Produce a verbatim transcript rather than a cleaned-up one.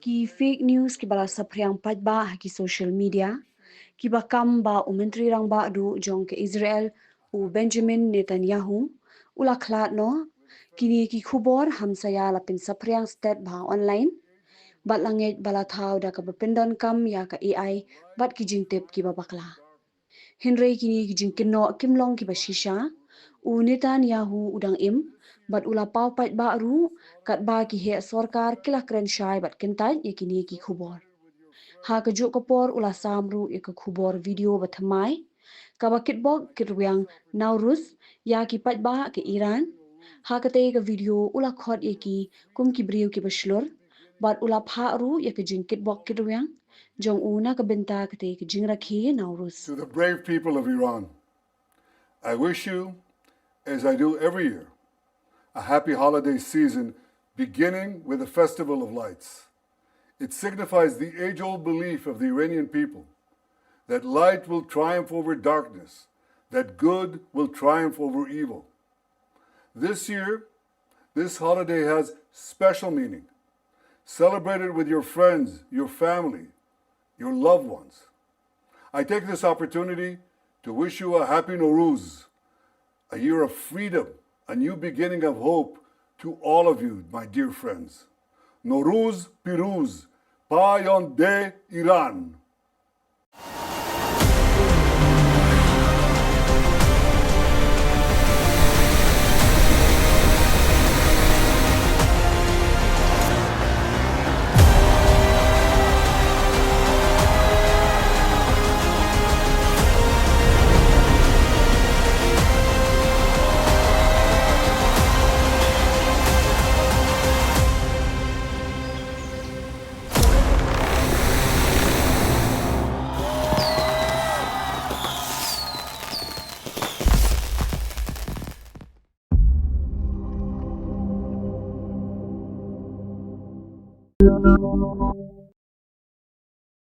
Ki fake news kiba la saphriang paidbah ha ki social media, kiba kam ba u Myntri Rangbah Duh jong ka Israel, u Benjamin Netanyahu, u la khlad noh. Kine ki khubor hamsaia la pynsaphriang stet bha online, bad la ngeit ba la thaw da kaba pyndonkam ïa ka A I bad ki jingtip kiba bakla. Hynrei kine ki jingkynnoh kim long kiba shisha. U Netanyahu u dang im, bad u la paw paidbah ruh, katba ki heh sorkar ki la kren shai bad kyntait ïa kine ki khubor. Ha kajuh ka por u la sam ruh ïa ka khubor video ba thymmai, kaba kitbok kitrwiang Nowruz ïa ki paidbah ka Iran. Ha katei ka video u la khot ïa ki kum ki briew kiba shlur, bad u la phah ruh ïa ka jingkitbok kitrwiang jong u na ka bynta katei ka jingrakhe Nowruz. To the brave people of Iran, I wish you, as I do every year, a happy holiday season, beginning with the Festival of Lights. It signifies the age-old belief of the Iranian people that light will triumph over darkness, that good will triumph over evil. This year, this holiday has special meaning. Celebrate it with your friends, your family, your loved ones. I take this opportunity to wish you a happy Nowruz, a year of freedom, a new beginning of hope to all of you, my dear friends. Nowruz Piruz, Payam De Iran.